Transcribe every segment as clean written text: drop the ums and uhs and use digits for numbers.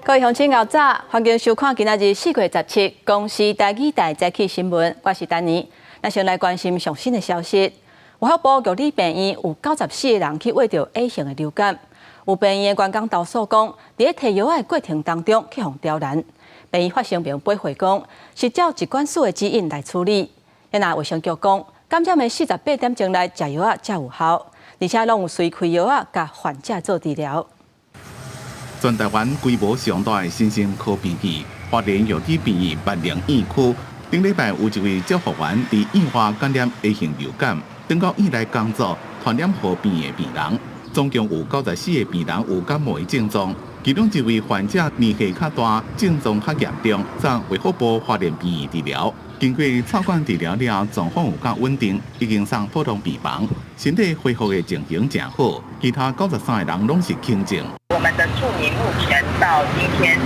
各位鄉親𠢕早，歡迎收看今仔日4月17公視台語台早起新聞，我是丹妮。咱先來關心上新的消息，衛福部玉里病院有94個人去秽著 A 型的流感，有病院的員工投訴講，佇咧提藥的過程當中去予刁難。病院發聲明回覆講，是照疾管署的指引來處理。若衛生局講，感染的48點鐘內食藥仔才有效，而且攏有隨開藥仔共患者做治療。全台灣規模上大的新生科病院，花蓮玉里病院萬寧院區，頂禮拜有一位照護員佇院外感染 A 型流感，轉到院內工作，傳染予病院的病人，總共有94個病人有感冒的症狀，其中一位患者年歲較大，症狀較嚴重，送衛福部花蓮病院治療。經過插管治療了，狀況有較穩定，已經送普通病房，身體恢復的情形誠好。其他93個人攏是輕症。我們的住民目前到今天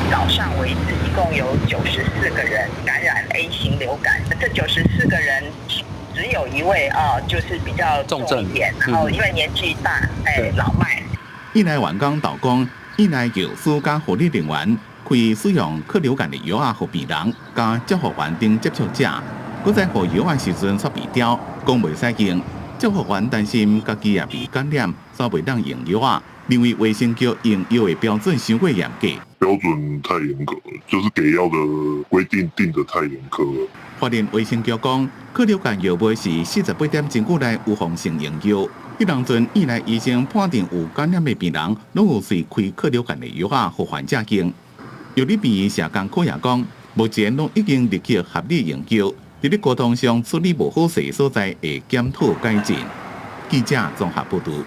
早上為止，一共有九十四個人感染 A 型流感。這九十四個人只有一位啊，就是比較重一點，然後因為年紀大，哎，老邁。院內員工投講，院內藥師佮護理人員開使用抗流感的藥仔予病人，佮照護員等接觸者，閣在予藥仔時陣煞被刁，講袂使用。照護員擔心家己也被感染，所以袂當用藥仔。認為衛生局用藥的標準傷過嚴格，標準太嚴格，就是給藥的規定定得太嚴苛了。花蓮衛生局講，抗流感藥物是48點鐘久內預防性用藥。彼當陣院內醫生判定有感染的病人，攏有隨開抗流感的藥仔予患者用。玉里病院社工科也講，目前攏已經立刻合理用藥，佇咧溝通上處理無好勢所在，會檢討改進。記者綜合報導。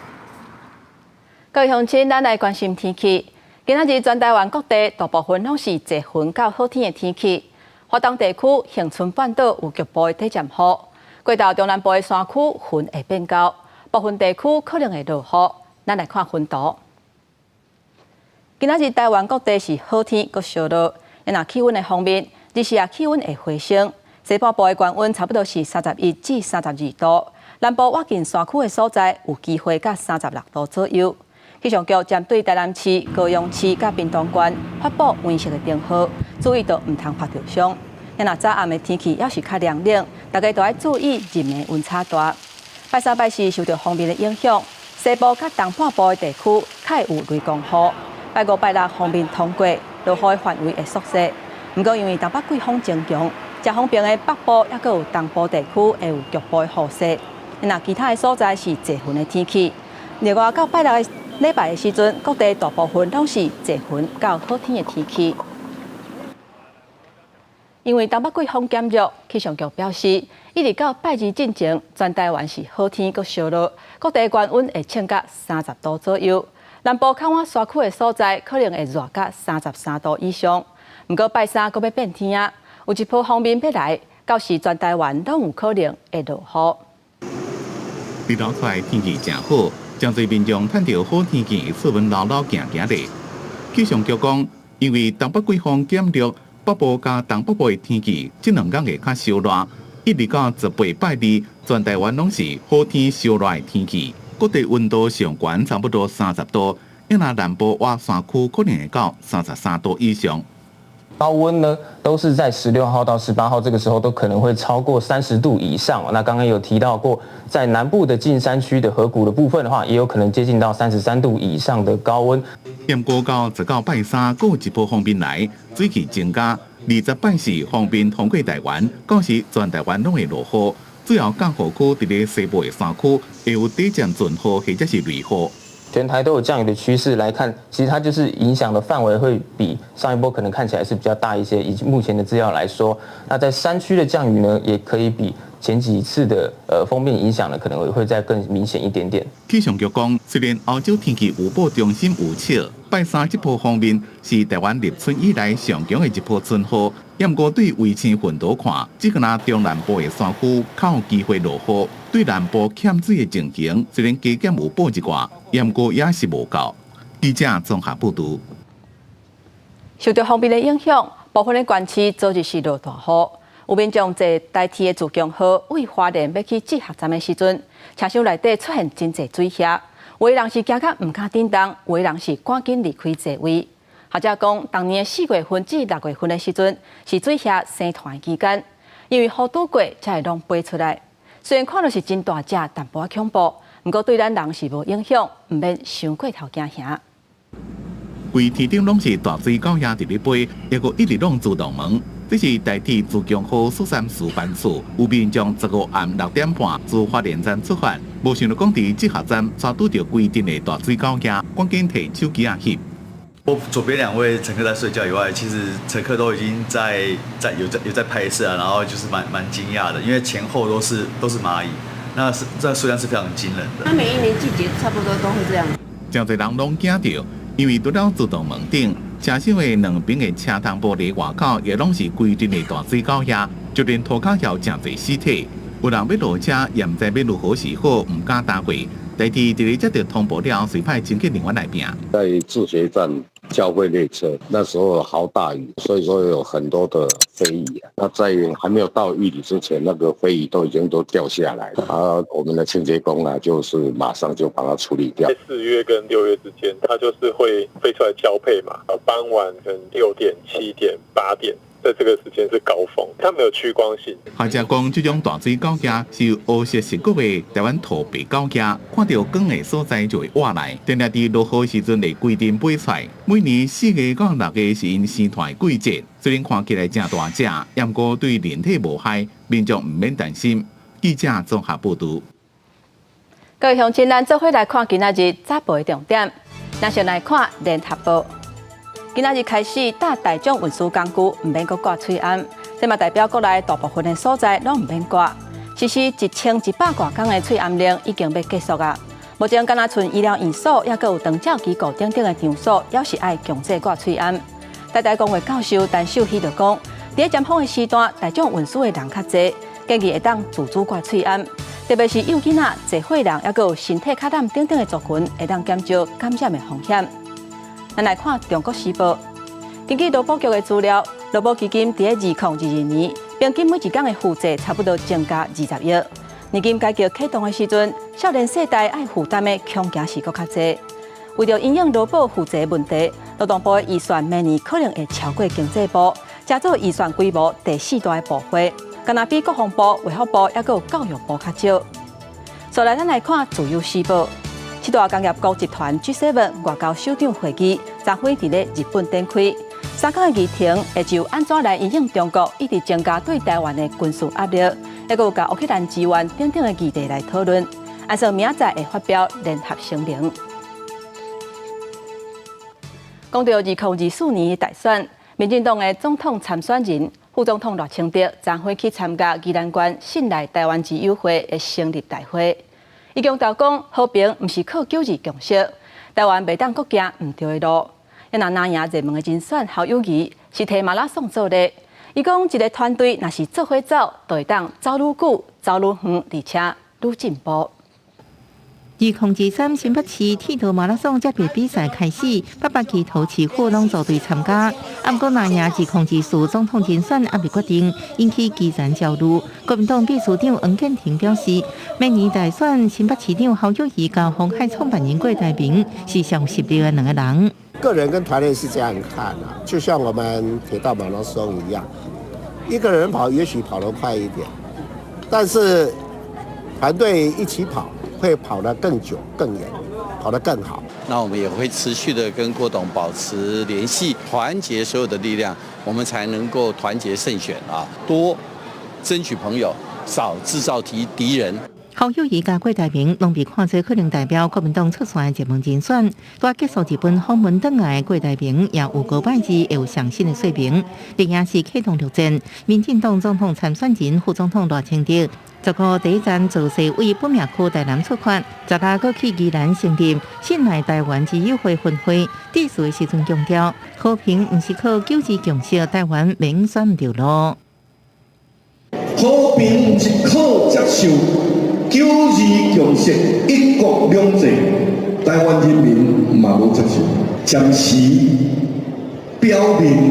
各位鄉親，咱來關心天氣。今仔日全台灣各地大部分攏是濟雲到好天的天氣。華東地區、恆春半島有局部的短暫雨，過到中南部的山區雲會變厚，部分地區可能會落雨。咱來看雲圖。今仔日台灣各地是好天，閣燒熱。若氣溫的方面，日時啊氣溫會回升，西半部的高溫差不多是31至32度，南部倚近山區的所在有機會到36度左右。氣象局針對台南市、高雄市佮屏東縣發布黃色的燈號，注意著毋通曬著傷。若早暗的天氣猶是較涼冷，大家都愛注意日暝溫差大。拜三、拜四受著鋒面的影響，西部佮東半部的地區較會有雷公雨。拜五、拜六鋒面通過，落雨的範圍會縮細。毋過因為東北季風增強，遮方面的北部猶閣有東部地區會有局部的雨勢。若其他的所在是濟雲的天氣。另外到拜六的禮拜的時陣，各地大部分攏是濟雲到好天的天氣。因為東北季風減弱，氣象局表示，一直到拜二進前，全台灣是好天閣燒熱，各地高溫會衝到30度左右。南部較倚山區的所在，可能會熱到33度以上。毋過拜三閣欲變天啊，有一波鋒面欲來，到時全台灣攏有可能會落雨。日頭出來天氣誠好，誠濟民眾趁著好天氣出門溜溜行行咧。氣象局講，因為東北季風減弱，北部佮東北部的天氣，這兩工會較燒熱。一直到18拜二，全台灣攏是好天燒熱的天氣，各地溫度上懸差不多三十度，因為南部倚山區可能會到33度以上。高溫呢，都是在16號到18號這個時候都可能會超過30度以上。那剛剛有提到過，在南部的近山區的河谷的部分的話，也有可能接近到33度以上的高溫。毋過到19拜三，閣有一波鋒面來，水汽增加。20拜四鋒面通過台灣，到時全台灣攏會落雨。主要降雨區佇咧西部的山區會有短暫陣雨或者是雷雨。全台都有降雨的趨勢來看，其實它就是影響的範圍會比上一波可能看起來是比較大一些。以目前的資料來說，那在山區的降雨呢，也可以比前幾次的鋒面影響呢，可能會再更明顯一點點。氣象局講，雖然歐洲天氣預報中心預測，拜三這波鋒面是台灣立春以來上強的一波春雨，毋過對衛星雲圖看，只敢若中南部的山區較有機會落雨，對南部欠水的情形，雖然加減有補一寡，毋過也是無夠。記者綜合報導。受著鋒面的影響，部分的縣市昨日是落大雨。有民眾坐台鐵的自強號對花蓮欲去志學站的時陣，車廂內底出現真濟水遐，有的人是驚甲毋敢振動，有的人是趕緊離開座位。學者講，逐年4月份至6月份的時陣，是水蠍生團的期間，因為雨拄過才會攏飛出來。雖然看著是真大隻，淡薄仔恐怖，毋過對咱人是無影響，毋免傷過頭驚嚇。規天頂攏是大水狗仔佇咧飛，抑閣一直攏自動門。這是台鐵自強號蘇三事辦處，有民眾15暗6點半自花蓮站出發，無想著講佇集合站煞拄著規陣的大水狗仔，趕緊提手機仔翕。我左邊兩位乘客在睡覺以外，其實乘客都已經在有在拍攝啊，然後就是蠻驚訝的，因為前後都是螞蟻，那是這數量是非常驚人的。它每一年季節差不多都會這樣。誠濟人攏驚著，因為拄了自動門頂，車廂的兩邊的車窗玻璃外口也攏是規陣的大水狗仔，就連塗跤也有誠濟屍體。有人欲落車，也毋知欲如何是好，毋敢搭過。台鐵佇咧接著通報了後，隨派清潔人員來拼。在自學站交匯列車，那時候豪大雨，所以說有很多的飛蟻啊。那在還沒有到玉里之前，那個飛蟻都已經都掉下來。啊，我們的清潔工啊，就是馬上就把它處理掉。在4月跟6月之間，它就是會飛出來交配嘛。傍晚可能6點、7點、8點。在這個時間是高峰，它沒有趨光性。學者講，這種大水狗仔是由烏色蝕骨的台灣土白狗仔，看著光的所在就會活來。定定佇落雨時陣會規陣飛出來。每年4月到6月是𪜶生團的季節，雖然看起來誠大隻，毋過對人體無害，民眾毋免擔心。記者綜合報導。各位鄉親，咱做伙來看今仔日早報的重點。咱先來看聯合報。今仔日開始，搭大眾運輸工具毋免閣掛喙罨，這嘛代表國內大部分的所在攏毋免掛。實施1100外工的喙罨令已經欲結束啊！目前敢若賰醫療院所，抑閣有長照機構等等的場所，猶是愛強制掛喙罨。台大公衛教授陳秀喜就講，佇咧尖峰的時段，大眾運輸的人較濟，建議會當自主掛喙罨，特別是幼囡仔、濟歲人，抑閣有身體較躉等等的族群，會當減少感染的風險。咱來看《中國時報》，根據勞保局的資料，勞保基金佇咧2022年，平均每一工的負債差不多增加20億。年金改革啟動的時陣，少年世代愛負擔的恐驚是閣較濟。為著因應勞保負債問題，勞動部的預算明年可能會超過經濟部，成做預算規模第四大的部會，敢若比國防部、衛福部抑閣有教育部較少。再來，咱來看《自由時報》。七大工業國集團 G7 外交首長會議，昨昏佇咧日本展開。3工的議程會就按怎來因應中國一直增加對台灣的軍事壓力，抑閣有共烏克蘭支援等等的議題來討論。按算明仔載會發表聯合聲明。講著2024年的大選，民進黨的總統參選人、副總統賴清德，昨昏去參加宜蘭縣信賴台灣之友會的成立大會。伊強調講，和平毋是靠九二共識，台灣袂當閣行毋對的路。啊若藍營熱門的人選侯友宜是提馬拉松做例。伊講一個團隊若是做伙走，就會當走愈久、走愈遠，而且愈進步。2023新北市鐵道馬拉松接別比賽開始，800支桃市府攏組隊參加。毋過藍營2024總統人選猶未決定，引起基層焦慮。國民黨秘書長黃建庭表示，明年大選新北市長侯友宜佮鴻海創辦人郭台銘是上有實力的兩個人。個人跟團隊是這樣看啊，就像我們鐵道馬拉松一樣，一個人跑也許跑得快一點，但是團隊一起跑，會跑得更久、更遠，跑得更好。那我們也會持續的跟郭董保持聯繫，團結所有的力量，我們才能夠團結勝選啊！多爭取朋友，少製造敵人。侯友宜佮郭台銘攏被看做可能代表國民黨出線的熱門人選。拄結束日本訪問轉來的郭台銘也預告拜二會有上新的說明。另外是啟動陸戰，民進黨總統參選人副總統賴清德，15第一站造勢為本命區台南出發，16閣去宜蘭成立信賴台灣之友會分會，致辭的時陣強調，和平毋是靠九二共識，台灣免選毋著路。和平毋是靠接受九二共識、一國兩制，台灣人民嘛無接受。暫時表面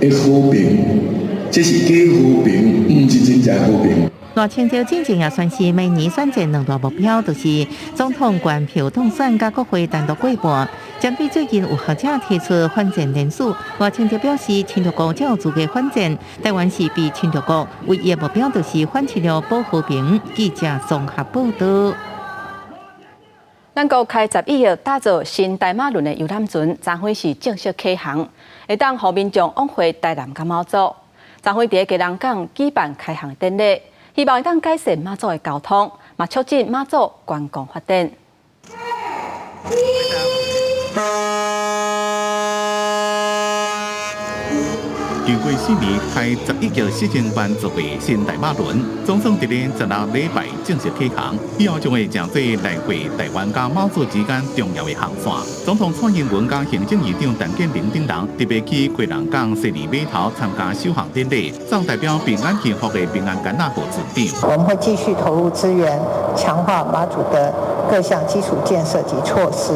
的和平，這是假和平，毋是真正和平。賴清德進前也宣示，明年選戰兩大目標，就是總統懸票當選佮國會單獨過半。針對最近有學者提出反戰連署，賴清德表示，侵略國才有資格反戰，台灣是被侵略國，唯一目標就是反侵略保和平。記者綜合報道。咱國開11億打造新大馬輪的遊覽船，昨昏是正式啟航，會當予民眾往回台南佮馬祖。昨昏佇基隆港舉辦開航典禮，希望會當改善馬祖的交通，嘛促進馬祖觀光發展。經過4年開11億4千萬做的新大馬輪，總算佇咧16禮拜正式啟航，以後將會成做來回台灣佮馬祖之間重要的航線。總統蔡英文佮行政院長陳建仁等人特別去基隆港十二碼頭參加首航典禮，送代表平安幸福的平安柑仔予船長。我們會繼續投入資源，強化馬祖的各項基礎建設及措施，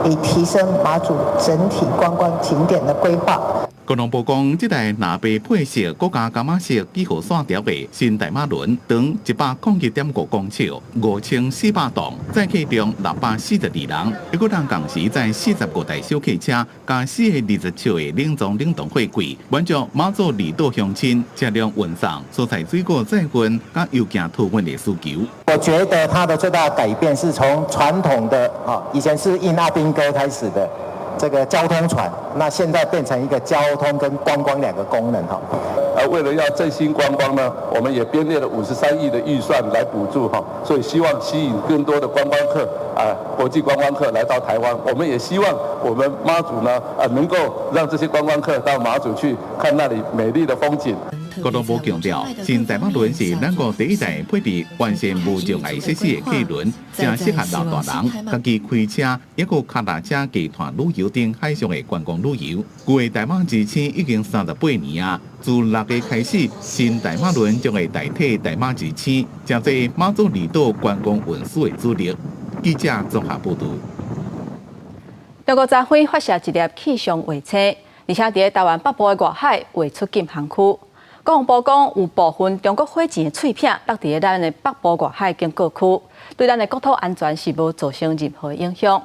以提升馬祖整體觀光景點的規劃。國防部講，這台藍白配色、閣加柑仔色幾號線條的新大馬輪，長101.5公尺，5400噸，載客量642人，一個人同時載45台小客車，加4个20尺的冷裝冷凍貨櫃，滿足馬祖離島鄉親車輛運送、蔬菜水果載運、佮郵件托運的需求。我覺得它的最大改變是從傳統的以前是印阿兵哥開始的這個交通船，那現在變成一個交通跟觀光兩個功能哈。為了要振興觀光呢，我們也編列了53億的預算來補助哈，所以希望吸引更多的觀光客啊，國際觀光客來到台灣。我們也希望我們馬祖呢，能夠讓這些觀光客到馬祖去看那裡美麗的風景。國防部強調，新大馬輪是咱國第一台配備完善無障礙設施的客輪，誠適合老大人、家己開車，抑閣跤踏車、騎團旅遊等海上的觀光旅遊。舊的大馬之星已經38年啊，自6月開始，新大馬輪將會代替大馬之星，成做馬祖離島觀光運輸的主力。記者綜合報導。中國昨昏發射一粒氣象衛星，而且佇台灣北部的外海劃出禁航區。國防部講，有部分中國火箭的碎片落佇咱的北部外海警告區，對咱的國土安全是無造成任何影響。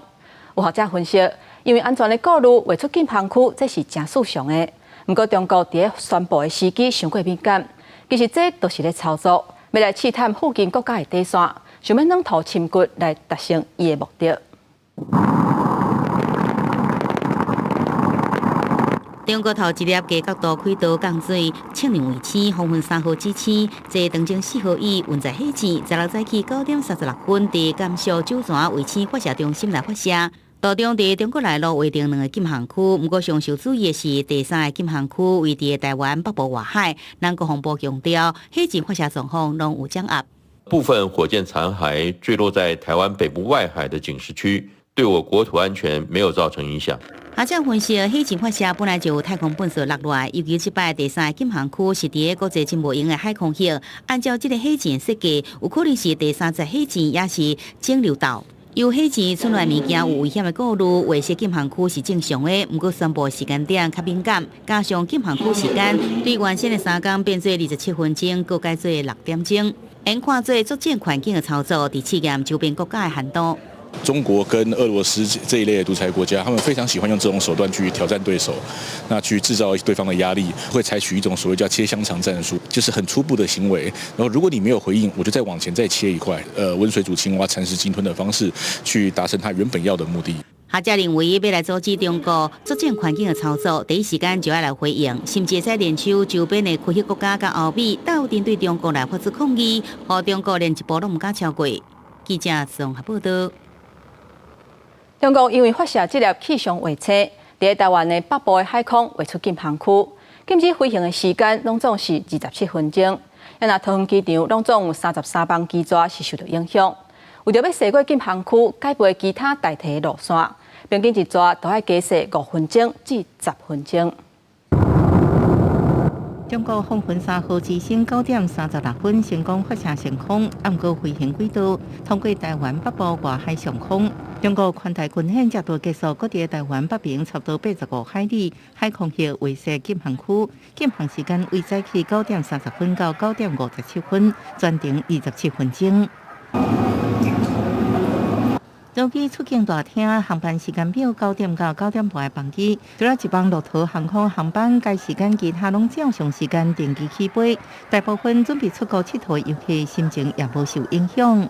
有學者分析，因為安全的顧慮，劃出禁航區，這是誠正常的。毋過中國佇宣布的時機傷過敏感，其實這都是咧操作，欲來試探附近國家的底線，想欲軟土深掘來達成伊的目的。中國頭一粒低角度軌道降水測量衛星風雲三號之星，坐長征4號乙運載火箭，16早起9點36分，佇甘肅酒泉衛星發射中心來發射。途中佇中國內陸劃定兩个禁航區，毋過上受注意的是第三个禁航區位佇台灣北部外海。咱國防部強調，火箭發射狀況攏有掌握。部分火箭殘骸墜落在台灣北部外海的警示區，對我國土安全沒有造成影響。學者分析，火箭發射本來就有太空糞埽落落來，尤其這擺第三个禁航區是佇個國際真無閒的海空域。按照這个火箭設計，有可能是第三隻火箭，也是整流罩。由火箭出來物件有危險的顧慮，劃設禁航區是正常的。毋過宣布時間點較敏感，加上禁航區時間對原先的3工變做27分鐘，閣改做6點鐘，𪜶看做作戰環境的操作，佇試驗周邊國家的限度。中國跟俄羅斯這一類的獨裁國家，他們非常喜歡用這種手段去挑戰對手，那去製造對方的壓力，會採取一種所謂叫切香腸戰術，就是很初步的行為。然後如果你沒有回應，我就再往前再切一塊，溫水煮青蛙、蠶食鯨吞的方式，去達成他原本要的目的。學者認為，欲來阻止中國作戰環境的操作，第一時間就愛來回應，甚至會使聯手周邊的區域國家佮歐美，鬥陣對中國來發出抗議，予中國連一步攏毋敢超過。記者綜合報導。中國因為發射這粒氣象衛星，佇台灣的北部的海空劃出禁航區，禁止飛行的時間攏總是27分鐘。若桃園機場攏總有33班機逝是受到影響。為著欲駛過禁航區，改飛其他代替的路線，平均一逝都愛加踅5分鐘至10分鐘。中國風雲三號之星9點36分成功發射升空，毋過飛行軌道通過台灣北部外海上空。中國環太軍演才拄結束，閣佇台灣北邊差不多85海里海空域劃設禁航區，禁航時間為早起9點30分到9點57分，全程27分鐘。手機出境大廳航班時間表9點到9點半的班機，除了一班樂桃航空航班，該時間其他攏照常時間定期起飛。大部分準備出國𨑨迌遊客心情也無受影響。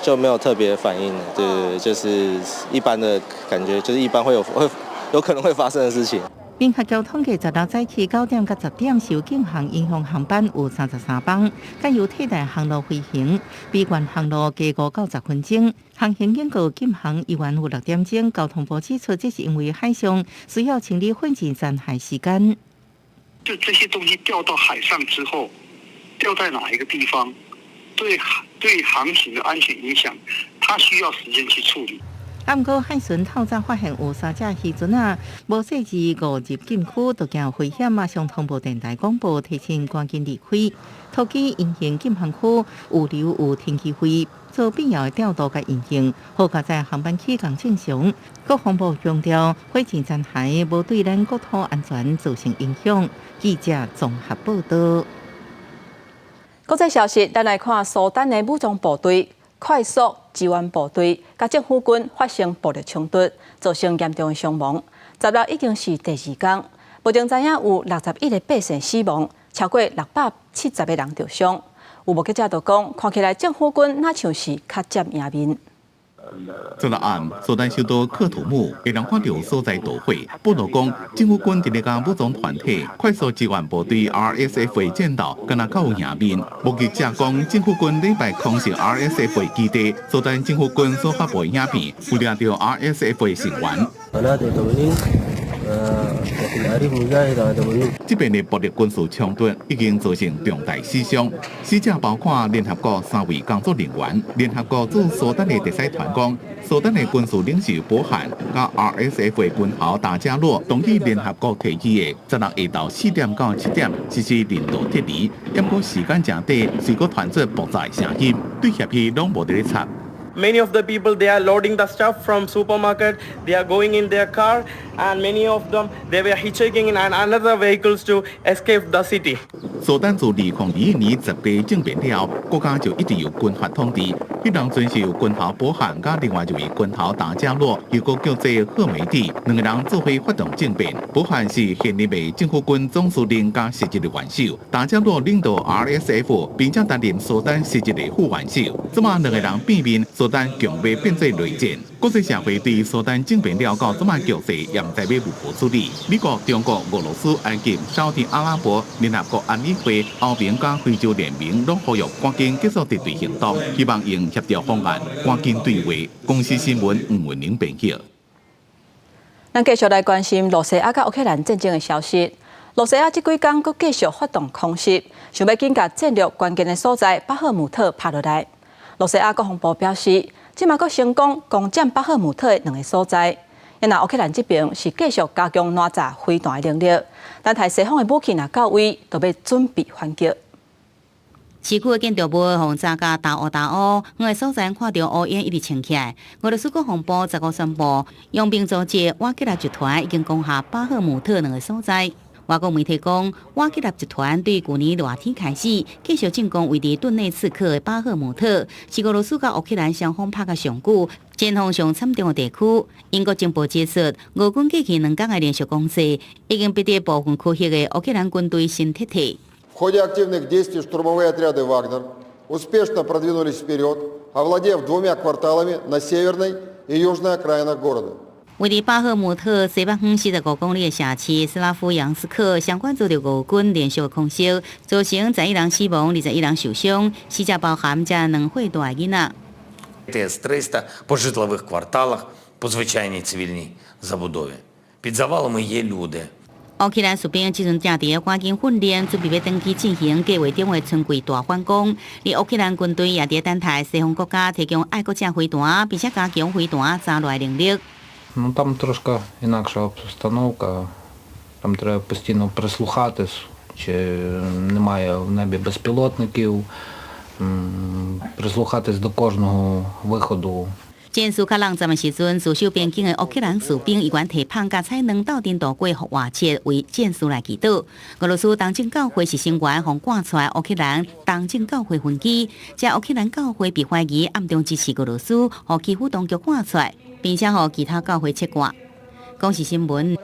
就沒有特別反應，對對對，就是一般的感覺，就是一般會有會有可能會發生的事情。民航局統計，16早起9點到10點受禁航影響航班有33班，改由替代航路飛行，比原航路加5到10分鐘。航行經過禁航猶原有6點鐘。交通部指出，這是因為海上需要清理火箭殘骸時間。就這些東西掉到海上之後，掉在哪一個地方，對航行的安全影響，它需要時間去處理。啊，毋過海巡透早發現有三隻漁船仔，無細緻誤入禁區，就驚危險，馬上通報電台廣播，提醒趕緊離開。桃機運行禁航區，預留有停機位，做必要的調度佮運行，好佳哉航班起降正常。國防部強調，火箭殘骸無對咱國土安全造成影響。記者綜合報道。國際消息，咱來看蘇丹的武裝部隊快速支援部隊佮政府軍發生暴力衝突，造成嚴重的傷亡。16已經是第二工，目前知影有61個百姓死亡，超過670個人受傷。有目擊者就講，看起來政府軍若像是較佔贏面。昨暗，蘇丹首都喀土穆會當看著所在著火。報道講，政府軍佇咧佮武裝團體快速支援部隊 RSF 的戰鬥，敢若較有贏面。目擊者講，政府軍禮拜空襲 RSF 的基地，蘇丹政府軍所發布的影片有掠著 RSF 的成員。這邊的暴力軍事衝突已經造成重大死傷，死者包括聯合國三位工作人員。聯合國駐蘇丹的特使團講，蘇丹的軍事領袖伯漢佮 RSF 的軍頭達加洛同意聯合國提議的，十六下晝4點到7點實施人道撤離，毋過時間誠短，隨閣傳出爆炸聲音，對協議攏無佇咧插。 Many of the people, they are loading the stuff from supermarket, they are going in their car, and many of them, they were hitchhiking in another vehicles to escape the city. 蘇丹自2021年10月政變了，國家就一直由軍閥統治。彼當陣是由軍頭伯漢佮另外一位軍頭達加洛，又閣叫做赫梅蒂，兩個人做伙發動政變。伯漢是現任的政府軍總司令佮實質的元首，達加洛領導 RSF，並且擔任蘇丹實質的副元首。這馬兩個人變面，蘇丹強欲變做內戰。國際社會對蘇丹政變了到這馬局勢，也毋知欲如何處理。美國、中國、俄羅斯、埃及、沙特阿拉伯、聯合國安理會、歐盟佮非洲聯盟攏呼籲趕緊結束敵對行動，希望用協調方案趕緊對話。公視新聞吳文玲編輯。咱繼續來關心羅西亞佮烏克蘭戰爭的消息。羅西亞這幾工閣繼續發動空襲，想欲緊共戰略關鍵的所在巴赫姆特拍落來。羅西亞國防部表示，這馬閣成功攻佔巴赫姆特的兩个所在。若烏克蘭這邊是繼續加強攔截飛彈的能力，等待西方的武器若到位，就欲準備反擊。市區的建築物予炸甲焦烏焦烏，遠的所在看著烏煙一直衝起來。俄羅斯國防部15宣布，傭兵組織瓦格納集團已經攻下巴赫姆特兩个所在。外國媒體講，瓦格納集團對舊年熱天開始繼續進攻位佇頓內茨克的巴赫姆特，是俄羅斯佮烏克蘭雙方拍甲上久、戰況上慘重的地區。英國情報指出，俄軍過去兩工的連續攻勢，已經逼得部分區域的烏克蘭軍隊先撤退。 В ходе активных действий штурмовые отряды «Вагнер» успешно продвинулись вперед, овладев двумя кварталами на северной и южной окраинах города. 位佇巴赫姆特西北方45公里的城市斯拉夫揚斯克，相關遭著俄軍連續空襲，造成11人死亡、21人受傷，死者包含這2歲大的囡仔。 С-300 по житлових кварталах, по звичайній цивільній забудові. Під завалами є люди. 烏克蘭士兵這陣正佇咧趕緊訓練，準備欲轉去進行計劃中的春季大反攻。而烏克蘭軍隊也佇等待西方國家提供愛國者飛彈，並且加強飛彈炸落的能力。 Ну там трошки інакша обстановка, там треба постійно прислухатись, чи немає в небі безпілотників, прислухатись до кожного виходу. 戰事較冷戰的時陣，戍守邊境的烏克蘭士兵猶原提麭佮彩卵鬥陣渡過復活節，為戰士來祈禱。俄羅斯東正教會是聲援予趕出來烏克蘭東正教會分支，這烏克蘭教會被懷疑暗中支持俄羅斯，予基輔當局趕出來，並且予其他教會切割。公視新聞。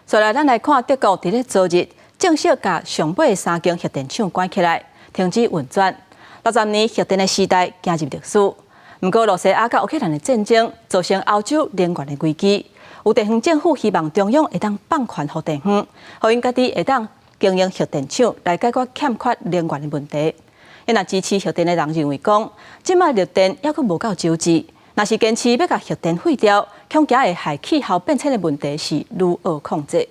再來，咱來看德國佇咧昨日正式共上尾三間核電廠關起來，停止運轉。60年核電的時代行入歷史。毋過，羅西亞佮烏克蘭的戰爭造成歐洲能源的危機。有地方政府希望中央會當放權予地方，予𪜶家己會當經營核電廠來解決欠缺能源的問題。若支持核電的人認為講，這擺綠電猶閣無夠周濟，若是堅持欲共核電廢掉，恐驚會害氣候變遷的問題是愈惡控制。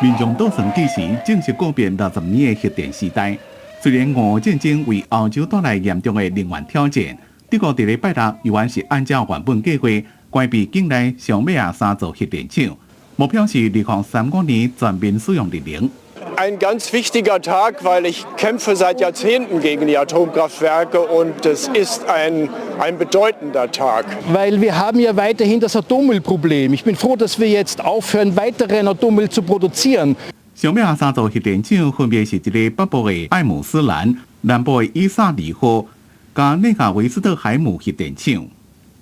民眾倒算計時，正式告別60年的核電時代。雖然俄烏戰爭為歐洲帶來嚴重的能源挑戰，德國佇咧拜六猶原是按照原本計劃關閉境內上尾仔三座核電廠，目標是2035年全面使用綠能。 Ein ganz wichtiger Tag, weil ich kämpfe seit Jahrzehnten gegen die Atomkraftwerke und es ist ein bedeutender Tag. Weil wir haben ja weiterhin das Atommüllproblem. Ich bin froh, dass wir jetzt aufhören, weiteren Atommüll zu produzieren. 上尾仔三座核電廠分別是佇咧北部的艾姆斯蘭、南部的伊薩里號、佮內卡維斯特海姆核電廠。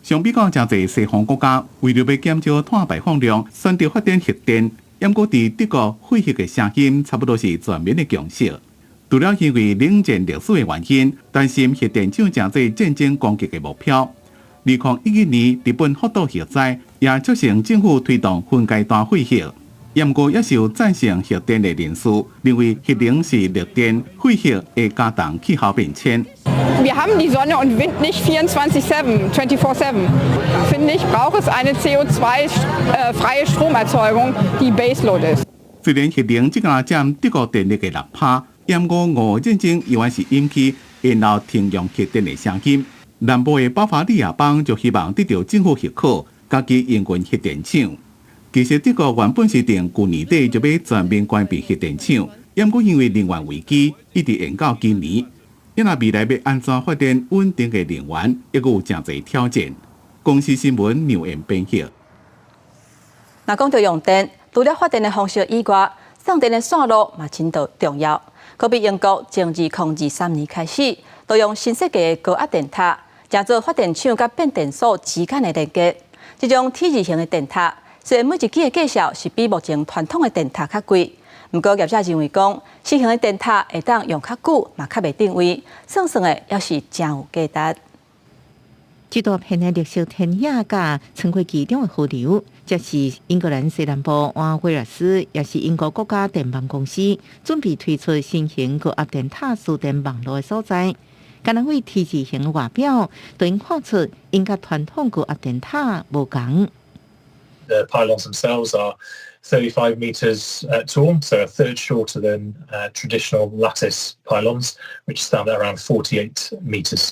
相比較誠濟西方國家，為著欲減少碳排放量，選擇發展核電。毋過佇德國廢核的聲音差不多是全民的共識。除了因為冷戰歷史的原因，擔心核電廠成做戰爭攻擊的目標。2011年日本福島核災也促成政府推動分階段廢核。毋過也是有贊成核電的人士，認為核能是綠電，廢核會加重氣候變遷。 Wir haben die Sonne und Wind nicht 24/7, 24/7. Finde ich, braucht es eine CO2-freie Stromerzeugung, die Baseload ist. 雖然核能這個佔德國電力的6%，毋過俄烏戰爭猶原是引起延後停用核電的聲音。南部的巴伐利亞邦就希望得到政府許可，家己營運核電廠。其實德國原本是定舊年底就欲全面關閉核電廠，毋過因為能源危機，一直延到今年。因為未來欲按怎發展穩定的能源，猶閣有誠濟挑戰。公視新聞劉彦編譯。若講到用電，除了發電的方式以外，送電的線路嘛真重要。可比英國從2023年開始，都用新設計的高壓電塔，成做發電廠佮變電所之間的連結。這種 T 字形的電塔，雖然每一支的價數是比目前傳統的電塔較貴，毋過業者認為講，新型的電塔會當用較久，嘛較袂轉位，算算的猶是誠有價值。這大片的綠色田野佮穿過其中的河流，這是英格蘭西南部瓦威爾斯，也是英國國家電網公司準備推出新型高壓電塔輸電網路的所在。敢若為 T 字形的外表，都𪜶看出𪜶佮傳統高壓電塔無仝。 The pylons themselves are 35 meters tall, so a third shorter than traditional lattice pylons, which stand at around 48 meters.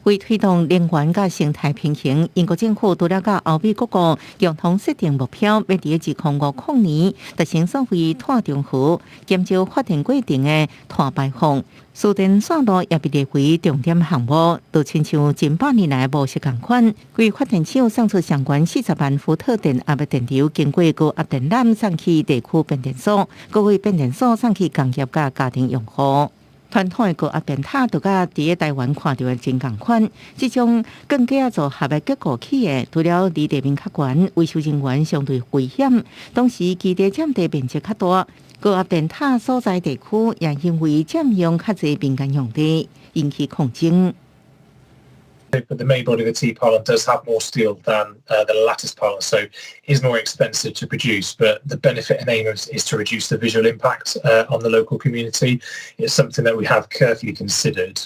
為推動能源佮生態平衡，英國政府除了佮歐美各國共同設定目標，欲佇2050年達成所謂碳中和，減少發電過程的碳排放。輸電線路也被列為重點項目，就親像近百年來模式仝款，規發電廠送出上懸40萬伏特電壓的電流，經過高壓電纜送去地區變電所，閣為變電所送去工業佮家庭用戶。傳統的高壓電塔就佮佇咧台灣看著的真仝款，這種鋼架組合的結構起的，除了離地面較懸，維修人員相對危險，同時基地佔地面積較大，高壓電塔所在地區也因為佔用較濟民間用地，引起抗爭。 But the main body of the T pylon does have more steel than the lattice pylon, so is more expensive to produce. But the benefit and aim is to reduce the visual impact on the local community. It's something that we have carefully considered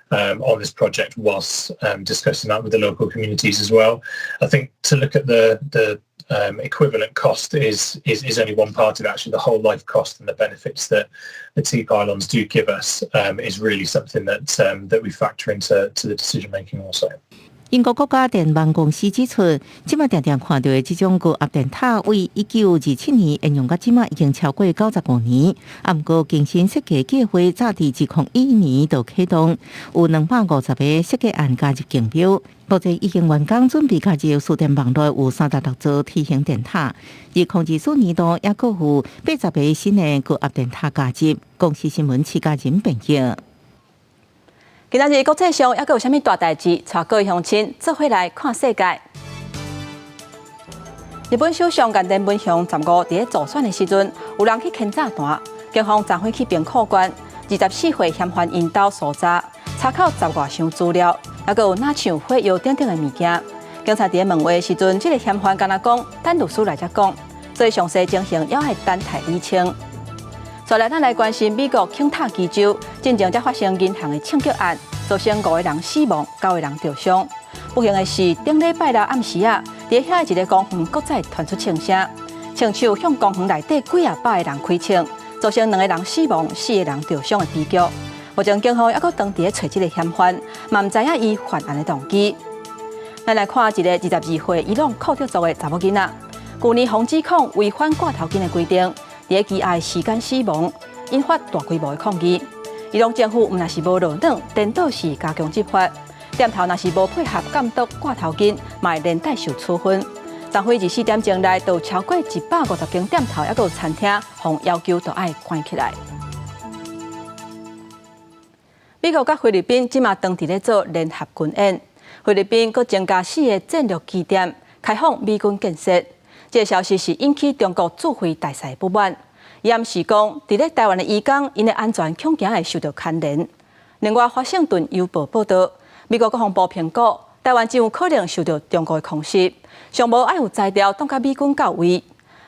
on this project whilst discussing that with the local communities as well. I think to look at the equivalent cost is only one part of it. Actually, the whole life cost and the benefits that the T pylons do give us is really something that we factor into to the decision making also. 英英國國家電網公司指出，這馬定定看著的這種高壓電塔，為1927年沿用到這馬已經超過95年。啊，毋過更新設計計劃早佇2001年就啟動，有250個設計案加入競標。目前已經完工，準備加入輸電網絡有36座梯形電塔。2024年度猶閣有80個新的高壓電塔加入。公視新聞徐家仁編譯。今仔日國際上猶閣有啥物大代誌？帶各位鄉親做伙來看世界。日本首相岸田文雄十五佇咧助選的時陣，有人去牽炸彈，警方昨昏去兵庫縣，24歲嫌犯𪜶兜搜查，查扣十外箱資料，猶閣有若像火藥等等的物件。警察佇咧問話的時陣，這個嫌犯敢若講等律師來才講，所以詳細情形猶愛等待釐清。再來，咱來關心美國肯塔基州進前才發生銀行的槍擊案，造成五個人死亡，九個人著傷。不幸的是，頂禮拜六暗時啊，佇遐一个公園閣再傳出槍聲，槍手向公園內底幾仔百个人開槍，造成兩個人死亡、四個人著傷的悲劇。目前警方猶閣當佇咧揣這个嫌犯，嘛毋知影伊犯案的動機。咱來看一个22歲伊朗庫德族的查某囡仔，舊年予指控違反掛頭巾的規定，佇咧羈押時間死亡，引發大規模的抗議。伊朗政府毋但是無落軟，顛倒是加強執法。店頭若是無配合監督掛頭巾，嘛會連帶受處分。昨昏24點鐘內，就有超過150間店頭，猶閣有餐廳，予要求都愛關起來。美國佮菲律賓這馬當佇咧做聯合軍演，菲律賓閣增加四个戰略基點，開放美軍建設。這个消息是引起中國駐菲大使的不滿。伊暗示講，佇咧台灣的漁港，𪜶的安全恐驚會受到牽連。另外，華盛頓郵報報導，美國國防部評估，台灣真有可能受到中國的空襲，上無愛有才調擋共美軍到位。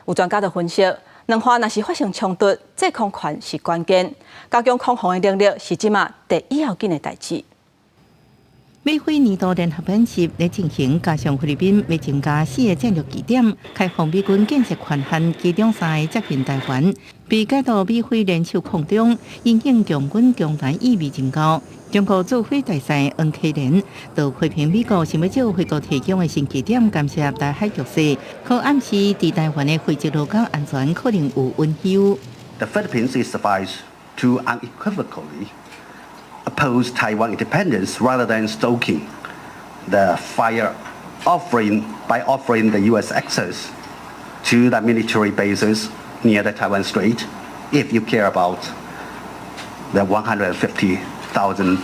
有專家就分析，兩岸若是發生衝突，制空權是關鍵，加強空防的能力是這馬第一要緊的代誌。美菲年度聯合演習咧進行，加上菲律賓欲增加四个戰略基點，開放美軍建設權限，其中三个接近台灣，被解讀美菲聯手抗中，因應強軍強台意味真高。中國駐菲大使黃溪連就批評美國想欲藉菲國提供的新基點干涉台海局勢，可暗示佇台灣的非洲陸港安全可能有隱憂。 The Philippines is advised to unequivocally oppose Taiwan independence rather than stoking the fire offering by offering the U.S. access to the military bases near the Taiwan Strait if you care about the 150,000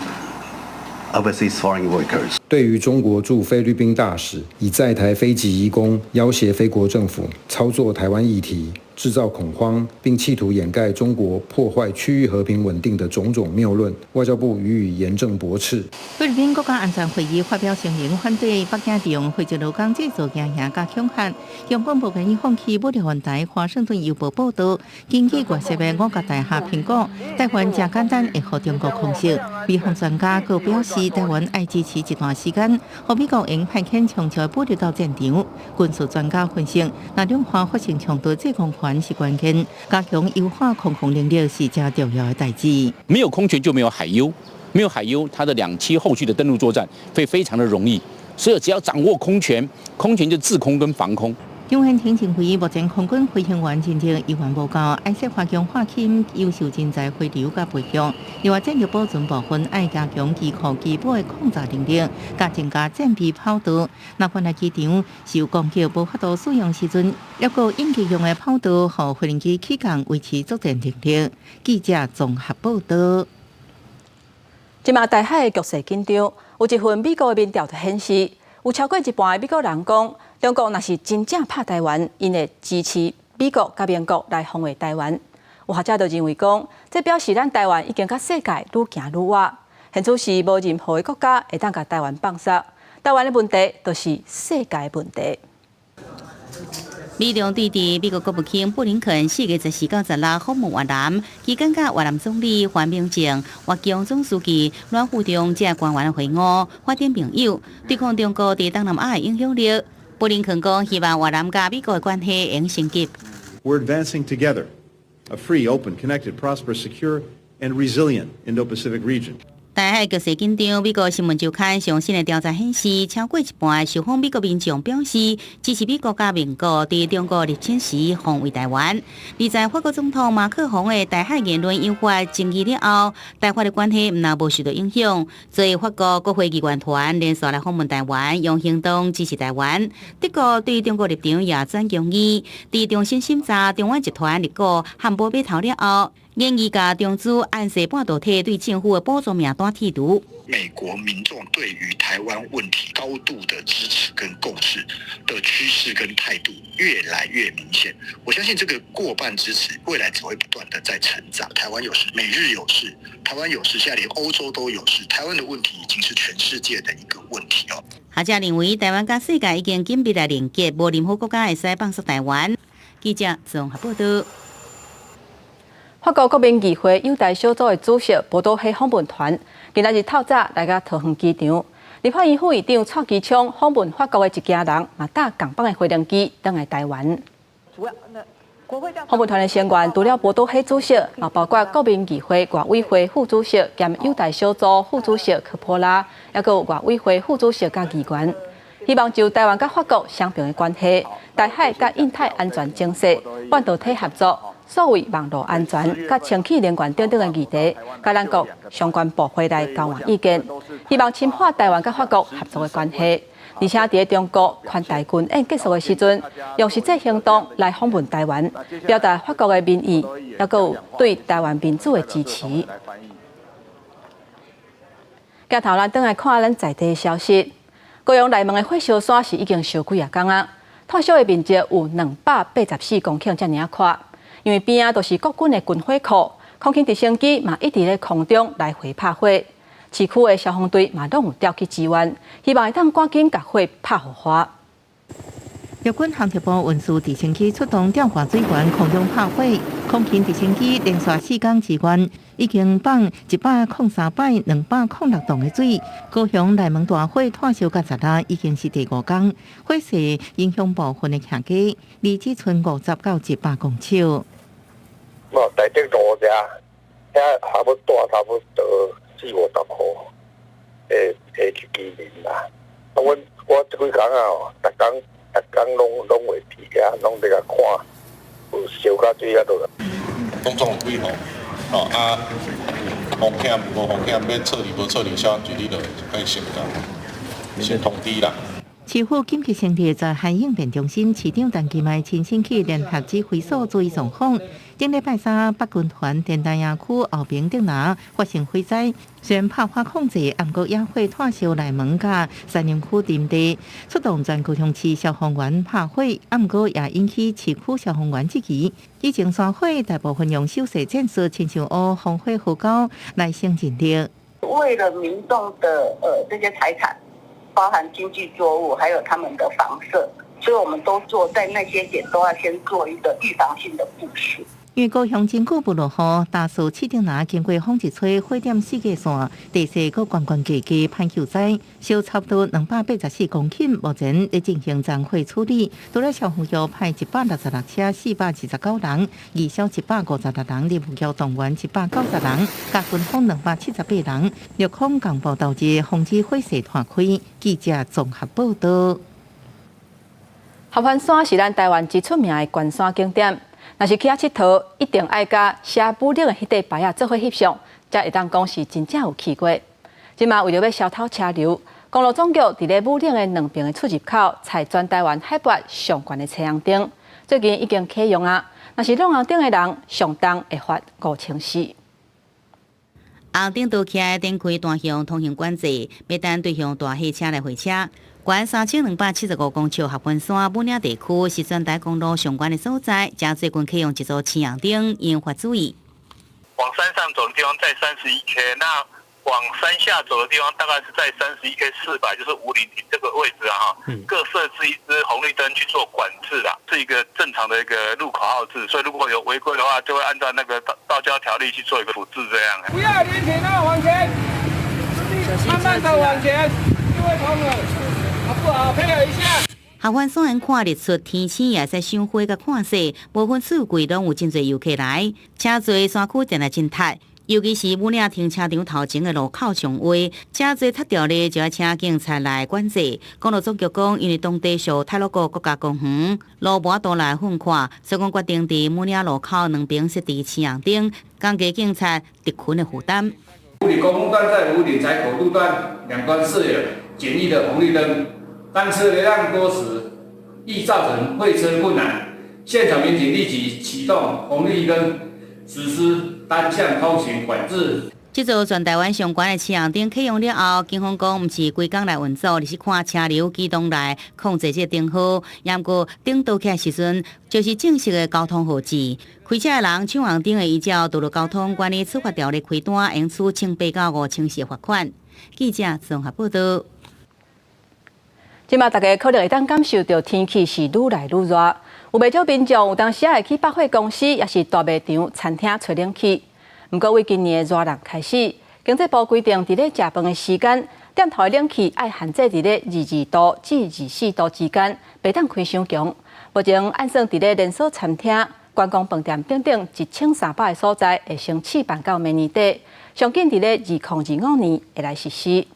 overseas foreign workers. 對於中國駐菲律賓大使以在台菲籍移工要挾菲國政府操作台灣議題，製造恐慌，並企圖掩蓋中國破壞區域和平穩定的種種謬論，外交部予以嚴正駁斥。菲律賓國家安全會議發表聲明，反對北京利用非洲陸港製造驚嚇佮恐嚇。香港無願意放棄武力犯台。華盛頓郵報報導，根據外泄的五角大廈評估，台灣誠簡單會予中國空襲。美方專家閣表示，台灣愛支持一段時間，予美國用派遣充足武力到戰場。軍事專家分析，若兩岸發生衝突，制空權是關鍵，加強優化空防能力是誠重要的代誌。沒有空權就沒有海優，沒有海優，它的兩棲後續的登陸作戰會非常的容易。所以只要掌握空權，空權就制空跟防空。楊憲廷認為，目前空軍飛行員真正猶原無夠，愛設法強化吸優秀人才回流佮培育。另外，戰略保存部分愛加強機庫基本的抗炸能力，佮增加戰備跑道。若原來機場受攻擊無法度使用時陣，猶閣應急用的跑道，予飛行機起降維持作戰能力。記者綜合報導。這馬台海的局勢緊張，有一份美國的民調就顯示，有超過一半的美國人講，中國若是真正拍台灣，𪜶會支持美國佮盟國來防衛台灣。有學者就認為講，這表示咱台灣已經佮世界愈行愈倚，現此時無任何的國家會當共台灣放捒。台灣的問題就是世界的問題。美中對峙，美國國務卿布林肯4月14到16訪問越南，期間佮越南總理范明政、越共總書記阮富仲這官員會晤，發展盟友，對抗中國佇東南亞的影響力。布林肯講，希望越南佮美國的關係會升級。 We're advancing together a free, open, connected, prosperous, secure, and resilient Indo-Pacific region. 台海局勢緊張，美國新聞週刊上新的調查顯示，超過一半受訪美國民眾表示支持美國佮盟國佇中國入侵時防衛台灣。而在法國總統馬克宏的台海言論引發爭議了後，台法的關係毋但無受到影響，所以法國國會議員團連續來訪問台灣，用行動支持台灣。德國對中國立場也轉強硬，佇重新審查中遠集團入股漢堡碼頭了後，願意共中資安世半導體對政府的補助名單剔除。美國民眾對於台灣問題高度的支持跟共識的趨勢跟態度越來越明顯。我相信這個過半支持未來只會不斷的在成長。台灣有事，美日有事，台灣有事，現在連歐洲都有事。台灣的問題已經是全世界的一個問題哦。學者認為，台灣佮世界已經緊密來連結，無任何國家會使放束台灣。記者綜合報道。法國國民議會友台小組的主席博多黑訪問團，今仔日透早來到桃園機場。立法院副議長蔡其昌訪問法國的一行人，嘛搭仝班的飛行機轉來台灣。訪問團的成員除了博多黑主席，嘛包括國民議會外委會副主席兼友台小組副主席科波拉，抑閣有外委會副主席佮議員。希望就台灣佮法國雙邊的關係、台海佮印太安全情勢、半導體合作、數位網路安全、佮清氣能源等等的議題，佮咱國相關部會來交換意見，希望深化台灣佮法國合作的關係。而且佇中國環台軍演結束的時陣，用實際行動來訪問台灣，表達法國的民意，抑閣有對台灣民主的支持。鏡頭咱轉來看咱在地的消息。高雄內門的火燒山是已經燒幾仔工啊，炭燒的面積有284公頃遮爾仔闊，因為邊仔都是國軍的軍火庫，空勤直升機嘛一直咧空中來回拍火，市區的消防隊嘛攏有調去支援，希望會當趕緊共火拍予緩。陸軍航空部運輸直升機出動吊掛水源空中拍火，空勤直升機連續4工支援，已經放103擺206棟的水。高雄內門大火炭燒到昨昏已經是第五工，火勢影響部分的徛家，離只賰50到100公尺。無台竹路遮，遐差不多差不多四五十戶，會會去居民啦。啊，阮我這幾工啊，逐工逐工攏攏會佇遐，攏佇共看，有燒甲水啊落來。總總有幾戶，哦啊，風險無風險，欲撤離無撤離，消防隊佇落愛先共先通知啦。市府緊急成立災害應變中心，市長陳其邁親身去聯合指揮所注意狀況。頂禮拜三，北軍團田大營區後爿竹林發生火災，雖然拍火控制，毋過野火炭燒內門佮山林區林地，出動全高雄市消防員拍火，毋過也引起市區消防員質疑。以前山火大部分用手勢戰術，親像烏防火壕溝來省人力。為了民眾的這些財產，包含經濟作物，還有他們的房舍，所以我們都做在那些點都要先做一個預防性的部署。因為高雄真久無落雨，大樹市頂若經過風一吹，火點四界線，地勢閣懸懸低低，歹救災，燒差不多284公頃，目前咧進行殘火處理。除了消防局派166車，429人，義消156人，林務局動員190人，佮軍方278人，陸空共部投入，防止火勢湠開。記者綜合報道。合歡山是咱台灣真出名的懸山景點。若是去遐𨑨迌，一定愛佮寫武嶺的彼塊牌仔做伙翕相，才會當講是真正有去過。這馬為著欲消透車流，公路總局佇咧武嶺的兩爿的出入口，採全台灣海拔上懸的青紅燈，最近已經啟用啊。若是挵紅燈的人，上重會罰5400。紅燈都起來，展開單向通行管制，欲等對向大貨車來會車。懸3275公尺合歡山武嶺地區是全台公路上懸的所在，遮最近啟用一組青紅燈，引發注意。往山上走的地方在31K，那往山下走的地方大概是在31K 400，就是武嶺亭這個位置啊，哈，各設置一支紅綠燈去做管制啦，是一個正常的一個路口號誌，所以如果有違規的話，就會按照那個道交條例去做一個處置，這樣。不要連停啊，往前，慢慢的往前，各位朋友，好不好？配合一下。合歡山看日出、天星也會使賞花佮看雪，無分四季攏有真濟遊客來，車濟山區定來真塞。尤其是武嶺停車場頭前的路口上位，遮濟塌掉咧，就愛請警察來管制。公路總局講，因為當地屬太魯閣國家公園，路無法度來噴看，所以講決定佇武嶺路口兩邊設置青紅燈，降低警察執勤的負擔。武嶺公路段在武嶺柴口路段兩端設有簡易的紅綠燈，當車流量多時，易造成會車困難。現場民警立即啟動紅綠燈，實施單向通行管制。這座全台灣上懸的青紅燈啟用了後，警方講毋是規工來運作，而是看車流機動來控制這個燈號。毋過燈倒起來時陣，就是正式的交通號誌。開車的人搶紅燈會依照道路交通管理處罰條例開單，應處1800到5000的罰款。記者綜合報道。這馬大家可能會當感受著天氣是愈來愈熱，有袂少民眾有當時會去百貨公司，抑是大賣場、餐廳吹冷氣。毋過，為今年的熱浪開始，經濟部規定，佇咧食飯的時間，店頭的冷氣愛限制佇咧22度至24度之間，袂當開傷強。目前按算佇咧連鎖餐廳、觀光飯店等等1300个所在，會先試辦到明年底，上緊佇咧2025年會來實施。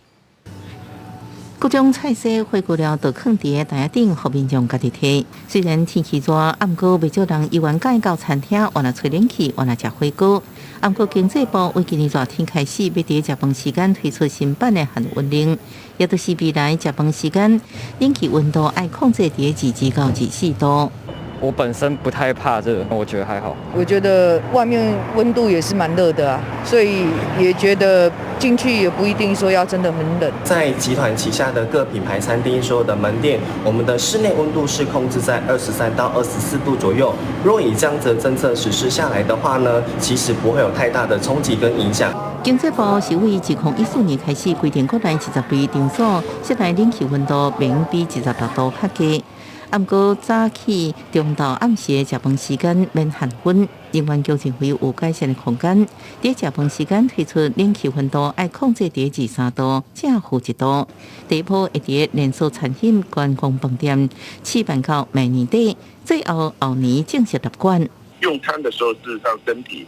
各種菜色火鍋料都囥佇台仔頂，予民眾家己提。雖然天氣熱，毋過袂少人猶原佮意到餐廳，換來吹冷氣，換來食火鍋。毋過經濟部為今年熱天開始，欲佇食飯時間推出新版的限溫令，也就是未來食飯時間，冷氣溫度愛控制佇22到24度。我本身不太怕熱，我覺得還好。我覺得外面溫度也是蠻熱的啊，所以也覺得進去也不一定說要真的很冷。在集團旗下的各品牌餐廳所有的門店，我們的室內溫度是控制在23到24度左右。若以這樣子的政策實施下來的話呢，其實不會有太大的衝擊跟影響。經濟部是為2014年開始規定，國內20類場所室內冷氣溫度免比26度較低。毋過早起、中晝、暗時的食飯時間免限溫，能源局認為有改善的空間。佇食飯時間推出冷氣溫度愛控制佇23度，正負1度。第一波會佇連鎖餐飲、觀光飯店試辦到明年底，最後後年正式納管。用餐的時候，事實上身體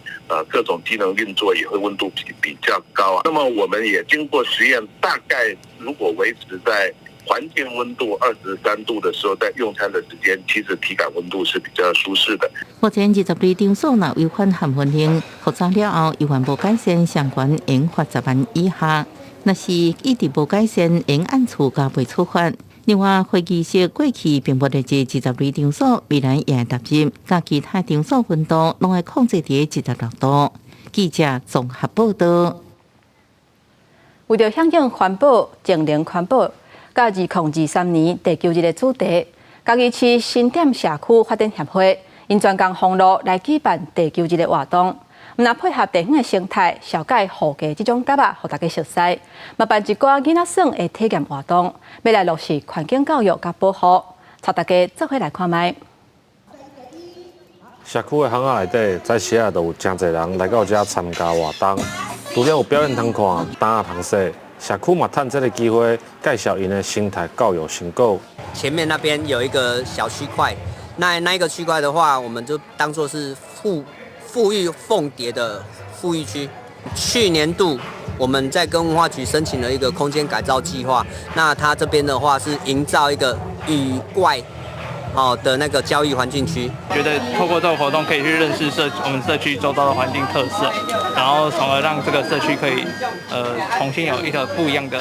各種機能運作也會溫度比較高啊。那麼我們也經過實驗，大概如果維持在環境溫度23度的時候，在用餐的時間，其實體感溫度是比較舒適的。目前20類場所若違反限溫令，複查了後猶原無改善，相關應罰10萬以下；若是一直無改善，應按處加倍處罰。另外，會議室過去並無列入20類場所，未來也會納入，佮其他場所溫度攏會控制佇26度。記者綜合報道。為著響應環保、淨零環保，佮2023年地球日的主題，嘉義市新店社區發展協會𪜶專工封路來舉辦地球日的活動，毋但配合地方的生態，紹介護雞這種鴿仔，予大家熟似，嘛辦一寡囡仔耍的體驗活動，欲來落實環境教育佮保護，帶大家做伙來看覓。社區的巷仔內底，早時仔就有誠濟人來到遮參加活動，除了有表演通看，擔仔通洗。社區嘛，趁這个機會介紹𪜶的生態教育成果。前面那邊有一個小區塊，那一個區塊的話，我們就當作是復育鳳蝶的復育區。去年度我們在跟文化局申請了一個空間改造計劃，那他這邊的話是營造一個雨怪哦的那個教育環境區。覺得透過這個活動可以去認識我們社區周遭的環境特色，然後從而讓這個社區可以重新有一個不一樣的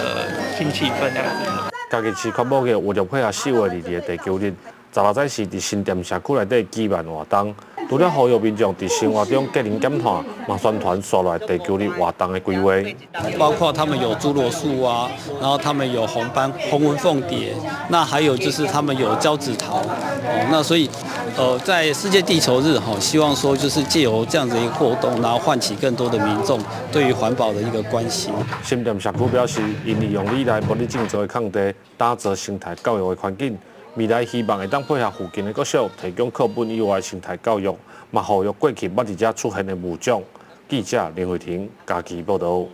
新氣氛這樣子。嘉義市環保局為著配合4月22的地球日，16早時佇新店社區內底舉辦活動，除了呼籲民眾佇生活中節能減碳，嘛宣傳紲落來地球日活動的規劃。包括他們有諸羅樹啊，然後他們有紅斑紅紋鳳蝶，那還有就是他們有交趾桃，哦，那所以，在世界地球日哈，希望說就是借由這樣子一個活動，然後喚起更多的民眾對於環保的一個關心。新店社區表示，𪜶利用里內物理種植的空地，打造生態教育的環境。未來希望會當配合附近的國小，提供課本以外的生態教育，嘛呼籲過去捌佇遮出現的物種。記者林慧婷嘉義報導。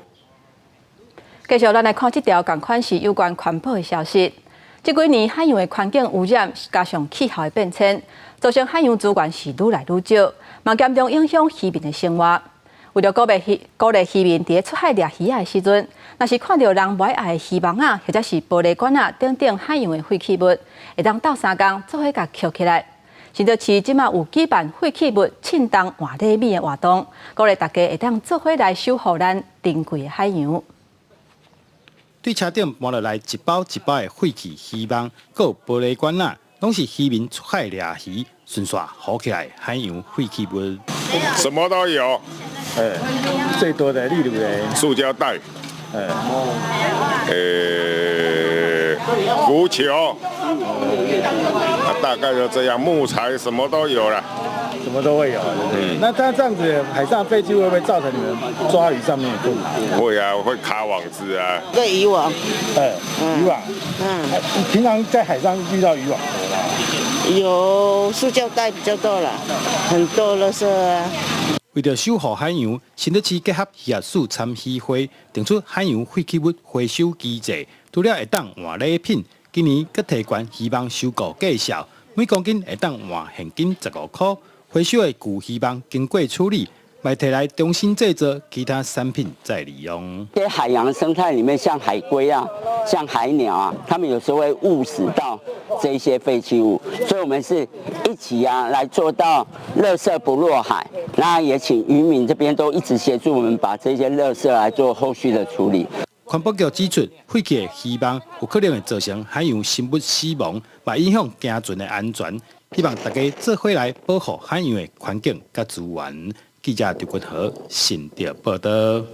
繼續，咱來看這條仝款是有關環保的消息。這幾年海洋的環境污染，加上氣候的變遷，造成海洋資源是愈來愈少，嘛嚴重影響漁民的生活。為著鼓勵漁民佇出海掠魚仔的時陣，若是看著人無愛的漁網仔，或者是玻璃罐仔等等海洋的廢棄物，會當鬥相共做伙共抾起來。新竹市這馬有舉辦廢棄物稱重換禮物的活動，鼓勵大家會當做伙來守護咱珍貴的海洋。對車頂搬落來一包一包的廢棄漁網，閣有玻璃罐仔，攏是漁民出海掠魚順紲攵起來海洋廢棄物。什麼都有，哎，最多的例如咧，塑膠袋，哎，浮球，大概就這樣，木材什麼都有了，什麼都會有。嗯，那他這樣子海上廢棄會不會造成你們抓魚上面的困難？會啊，會卡網子啊。對漁網。哎，漁網。嗯。平常在海上遇到漁網多嗎？有塑膠袋比較多啦，很多垃圾啊。為著守護海洋，新竹市結合漁業署參漁會，定出海洋廢棄物回收機制，除了會當換禮品，今年閣提懸漁網收購價數，每公斤會當換現金15箍。回收的舊漁網經過處理，嘛提來重新製作其他產品再利用。在海洋生態裡面，像海龜啊，像海鳥啊，他們有時候會誤食到這些廢棄物，所以我們是一起啊來做到垃圾不落海。那也請漁民這邊都一直協助我們把這些垃圾來做後續的處理。環保局指出，廢棄的漁網有可能會造成海洋生物死亡，嘛影響行船的安全。希望大家做伙來保護海洋的環境佮資源。記者劉君和新竹報道。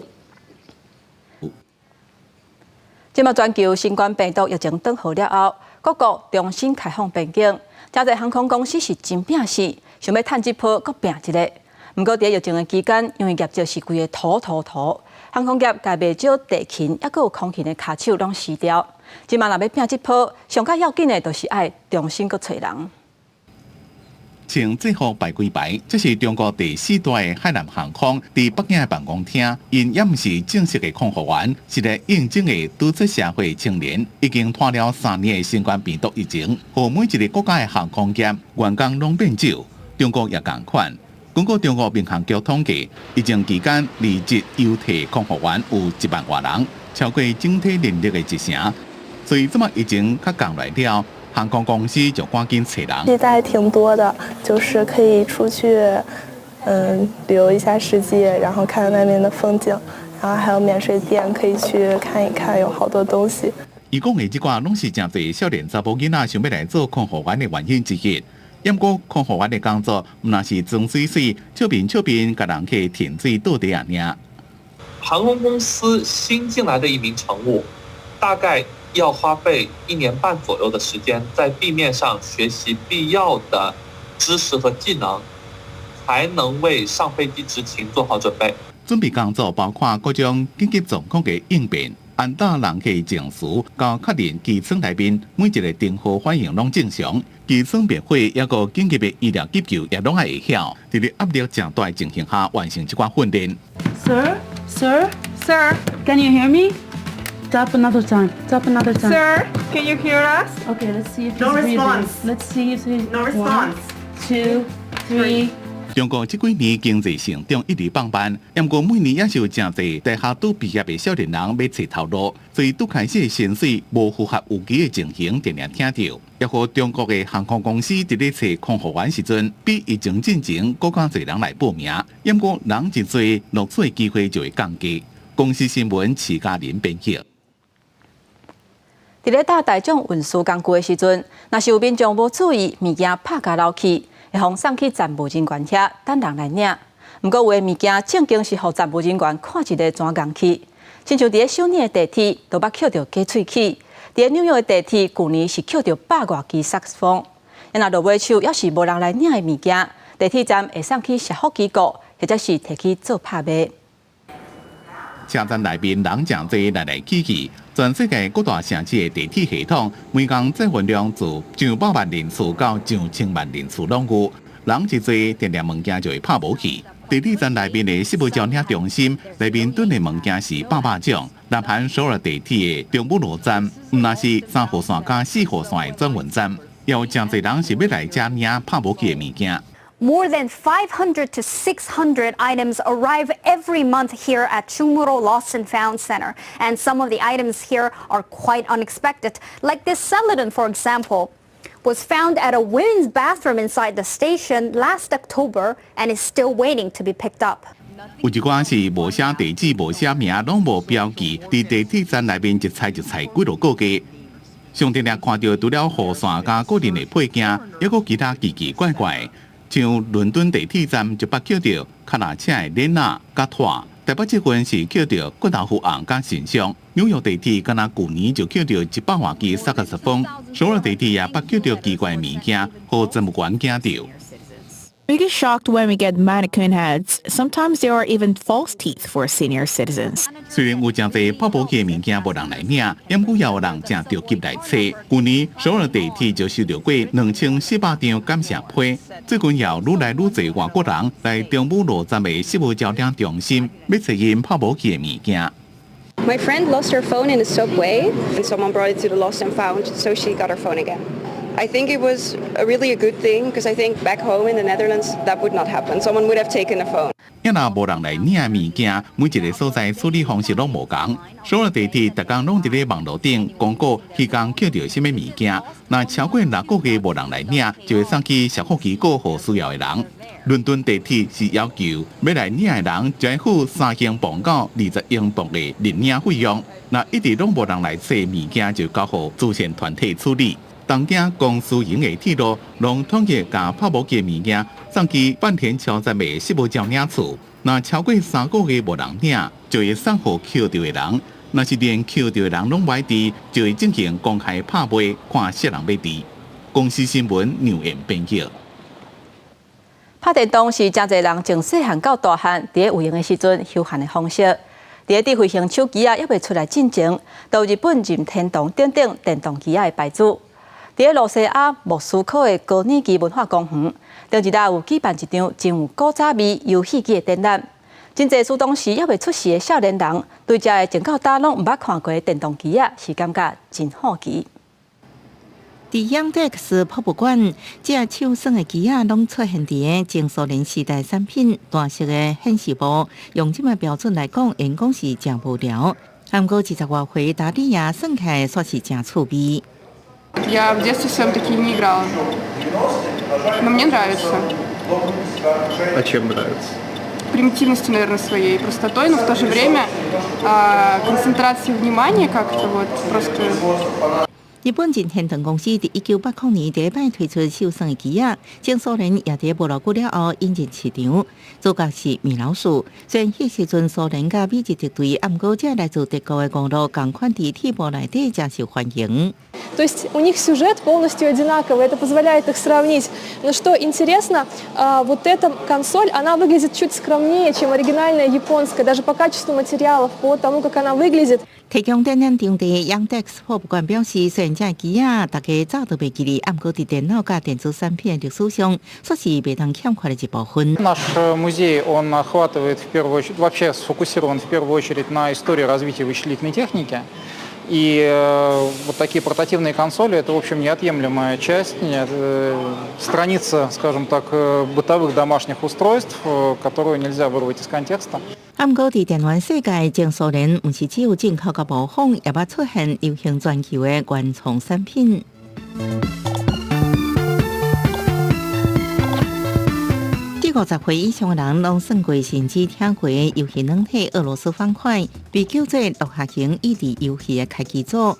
這馬全球新冠病毒疫情轉好了後，各國重新開放邊境，誠濟航空公司是真拚死，想欲趁這波閣拚一下。毋過佇疫情的期間，因為業績是規个塗塗塗，航空業共袂少地勤，猶閣有空勤的跤手攏辭掉。這馬若欲拚這波，上較要緊的，就是愛重新閣揣人。穿制服排幾排，這是中國第四大的海南航空佇北京的辦公廳。𪜶猶毋是正式的空服員，是來應徵的拄出社會青年。已經拖了3年的新冠病毒疫情，予每一个國家的航空業員工攏變少。中國也仝款。根據中國民航局統計，疫情期間離職優退空服員有1萬外人，超過整體人力的一成。所以這馬疫情較降來了，航空公司就趕緊揣人。期待挺多的，就是可以出去，旅遊一下世界，然後看看外面的風景，然後還有免稅店可以去看一看，有好多東西。伊講的這寡攏是誠濟少年查某囡仔想欲來做空服員的原因之一。毋過空服員的工作，毋但是裝媠媠，笑貧笑貧，共人客舔水倒茶爾。航空公司新進來的一名乘務，大概要花費一年半左右的時間，在地面上學習必要的知識和技能，才能為上飛機執勤做好準備。準備工作包括各種緊急狀況的應變、安搭人客情緒，到確認機艙內面每一个燈號反應攏正常，機艙滅火，抑閣緊急的醫療急救也攏愛會曉。佇咧壓力誠大的情形下完成這寡訓練。 Sir, sir, sir, can you hear me? Tap another time. Tap another time. Sir, can you hear us? Okay, let's see if No he's breathing. response. Let's see if he's No response. One, two, three. 中國這幾年經濟成長一直放慢，毋過每年也是有誠濟大學拄畢業的少年人欲揣頭路，所以拄開始的薪水無符合預期的情形，定定聽著。也予中國的航空公司佇咧揣空服員時陣，比疫情進前閣較濟人來報名。毋過人一濟，錄取的機會就會降低。公視新聞徐嘉玲編輯。佇咧搭大眾運輸工具的時陣，若是有民眾無注意物件拍共漏去，會予送去站務人員遐等人來領。毋過有的物件正經是予站務人員看一个怎仝去，親像佇咧首爾的地鐵都捌抾著假喙齒，佇咧紐約的地鐵舊年是抾著百外支薩克斯風。若落尾手猶是無人來領的物件，地鐵站會送去社福機構，或者是提去做拍賣。車站內面人誠濟，來來去去，全世界各大城市的地鐵系統，每工載運量自上百萬人次到上千萬人次攏有。人一濟，定定物件就會拍無去。地鐵站內面的失物招領中心內面囤的物件是百百種。南韓首爾地鐵的中目路站，毋但是3號線佮4號線的轉運站，也有誠濟人是欲來遮領拍無去的物件。More than 500 to 600 items arrive every month here at Chungmuro Lost and Found Center. And some of the items here are quite unexpected. Like this celadon, for example, was found at a women's bathroom inside the station last October and is still waiting to be picked up. 有一寡是無寫地址、無寫名、攏無標記，佇地鐵站內面一裁一裁幾落個月。上定定看著除了雨傘佮個人的配件，猶閣其他奇奇怪怪。像倫敦地鐵站就捌抾著跤踏車的鏈仔佮拖，台北這份是抾著骨頭斧紅佮神像。紐約地鐵敢若舊年就抾著100外支薩克斯風，首爾地鐵也捌抾著奇怪物件，予站務員驚著。 We get shocked when we get mannequin heads. Sometimes there are even false teeth for senior citizens. 雖然有誠濟拋無去的物件無人來領，毋過也有人誠著急來揣。舊年首爾地鐵就收著過2400張感謝批。最近也有愈來愈濟外國人來中武路站的失物招領中心，欲揣𪜶拋無去的物件。 My friend lost her phone in the subway, and someone brought it to the lost and found, so she got her phone again. I think it was a really a good thing because I think back home in the Netherlands that would not happen. Someone would have taken the phone. 也若無人來領物件，每一个所在處理方式攏無仝。首爾地鐵逐工攏佇咧網路頂公告，彼工抾著啥物物件，若超過6個月無人來領，就會送去社福機構予需要的人。倫敦地鐵是要求欲來領的人，就愛付3英鎊到20英鎊的認領費用。若一直攏無人來揣物件，就交予慈善團體處理。東京公私營的鐵路攏統一共拋無去的物件送去坂田橋站的失物招領處。若超過3個月無人領，就會送予抾著的人。若是連抾著的人攏無愛佇，就會進行公開拍賣，看啥人欲佇。公視新聞梁燕編輯。拍電動是誠濟人從細漢到大漢，佇咧有閒的時陣休閒的方式。佇咧智慧型手機仔猶未出來進前，就有日本任天堂等等電動機仔的牌子。佇咧露西亞莫斯科的高爾基文化公園，頂一日有舉辦一場真有古早味遊戲機的展覽。真濟使當時猶未出世的少年人，對這个從到今攏毋捌看過的電動機仔，是感覺真好奇。佇揚德斯博物館，這手算的機仔攏出現佇个前蘇聯時代產品，大色的顯示幕，用這馬標準來講，應講是誠無聊。毋過20外歲達利亞算起來煞是誠趣味。 Я в детстве своем такие не играла, но мне нравится. А чем нравится? Примитивностью, наверное, своей, простотой, но в то же время концентрацией внимания как-то вот просто. 日本任天堂公司佇1980年第一擺推出手算的機仔，前蘇聯也佇無偌久了後引進市場。主角是米老鼠。雖然彼時陣蘇聯佮美日敵對，毋過這來自德國的娛樂仝款佇鐵幕內底誠受歡迎。 То есть у них сюжет полностью одинаковый, это позволяет их сравнить. Но что интересно, вот эта консоль, она выглядит чуть скромнее, чем оригинальная японская, даже по качеству материалов, по тому, как она выглядит. 提供展覽場地的 Yandex 博物館表示，雖然這機仔大家早都袂記得，毋過佇電腦佮電子產品的歷史上，煞是袂當欠缺的一部分。 Наш музей, он охватывает в первую очередь, вообще сфокусирован в первую очередь на истории развития вычислительной техники. И вот такие портативные консоли – это, в общем, неотъемлемая часть, страница, скажем так, бытовых домашних устройств, которую нельзя вырвать из контекста. 毋過佇電玩世界，前蘇聯毋是只有進口佮模仿，也捌出現流行全球的原創產品。對50歲以上的人，攏算過甚至聽過遊戲軟體俄羅斯方塊，被叫做獨角型益智遊戲的開基祖，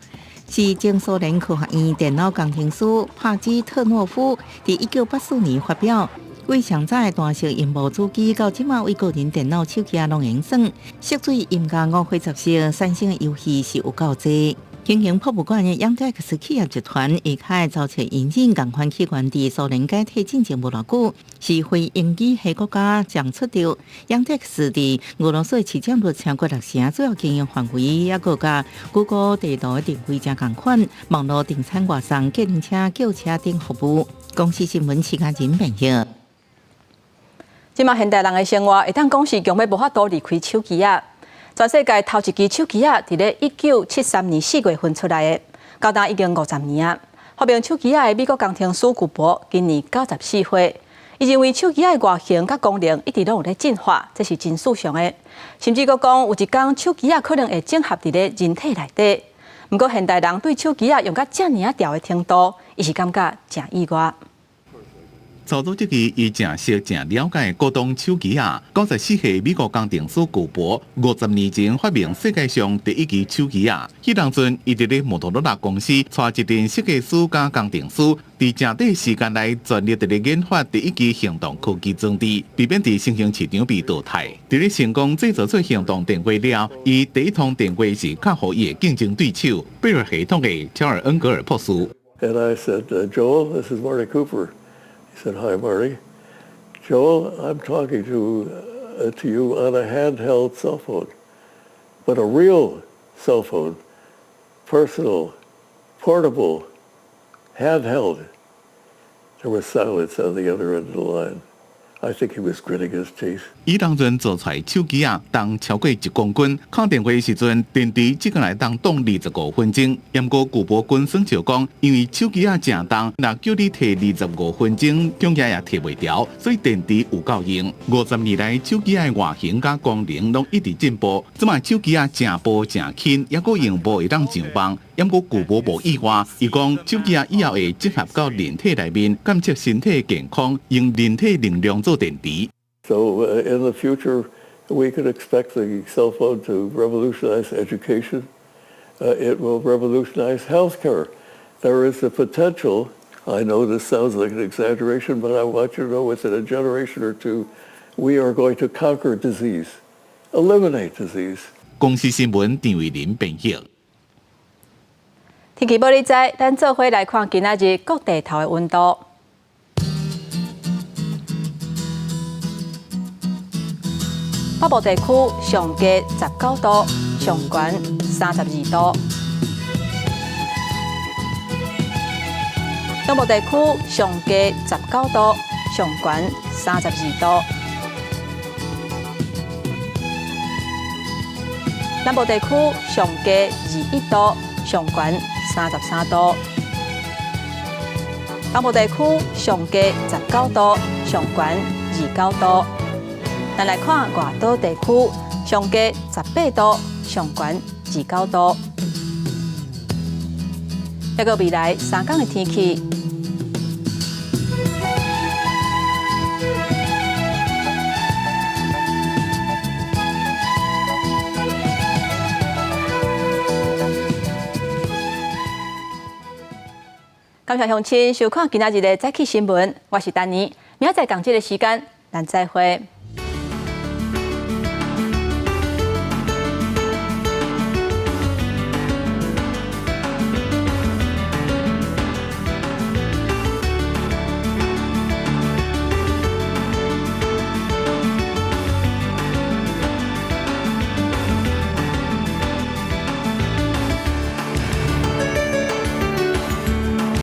是前蘇聯科學院電腦工程師帕基特諾夫佇1984年發表。為上早的單色螢幕主機，到這馬為個人電腦、手機仔攏會用耍，色水音樂五花雜色產生的遊戲是有夠濟。經營博物館的揚德克斯企業集團，一開早前引進仝款起源佇蘇聯解體進前無偌久，是非英語系國家講出著。揚德克斯佇俄羅斯市佔率超過6成，主要經營範圍抑閣佮谷歌地圖的定位誠仝款，網路訂餐外送、計程車、轎車等服務。公視新聞徐嘉仁編譯。這馬現代人的生活會當講是強欲無法度離開手機仔。全世界頭一支手機仔，佇咧1973年4月份出來的，到今已經50年啊。發明手機仔的美國工程師庫柏今年94歲，伊認為手機仔的外形佮功能一直攏有咧進化，這是真事實的。甚至閣講有一天手機仔可能會整合佇咧人體內底。毋過現代人對手機仔用甲遮爾仔牢的程度，伊是感覺誠意外。操作這支伊誠熟誠了解古董手機仔，94歲美國工程師古柏50年前發明世界上第一支手機仔。彼當陣，伊佇咧摩托羅拉公司，帶一陣設計師佮工程師，佇誠短時間內全力佇咧研發第一支行動科技裝置，避免佇新興市場被淘汰。佇咧成功製造出行動電話了，伊第一通電話是敲予伊的競爭對手貝爾系統的喬爾恩格爾博士。 And I said, "Joel, this is Marty Cooper." He said, "Hi, Marty." "Joel, I'm talking to you on a handheld cell phone, but a real cell phone, personal, portable, handheld." There was silence on the other end of the line. I think he was gritting his teeth. 伊當陣做出來手機仔，重超過1公斤，敲電話時陣，電池只敢會當擋25分鐘。毋過古柏軍算笑講，因為手機仔誠重，若叫你提25分鐘，恐驚也提袂牢，所以電池有夠用。50年來，手機仔外形佮功能攏一直進步，這擺手機仔誠薄誠輕，猶閣用無會當上網。毋過古柏無意外，伊講手機仔以後會整合到人體內面，監測身體健康，用人體能量做電池。 So in the future, we could expect the cell phone to revolutionize education. It will revolutionize healthcare. There is the potential, I know this sounds like an exaggeration, but I want you to know within a generation or two, we are going to conquer disease, eliminate disease. 公視新聞陳慧琳編譯。天氣報你知，咱做伙來看今仔日各地頭的溫度。北部地區上低19度，上懸32度；中部地區上低19度，上懸32度；南部地區上低21度，上懸33度；東部地區上低19度，上懸29度。咱來看外島地區，上低18度，上懸29度。這個未來3天的天氣。感謝鄉親收看今仔日的早起新聞，我是丹妮，明仔載仝這个時間，咱再會。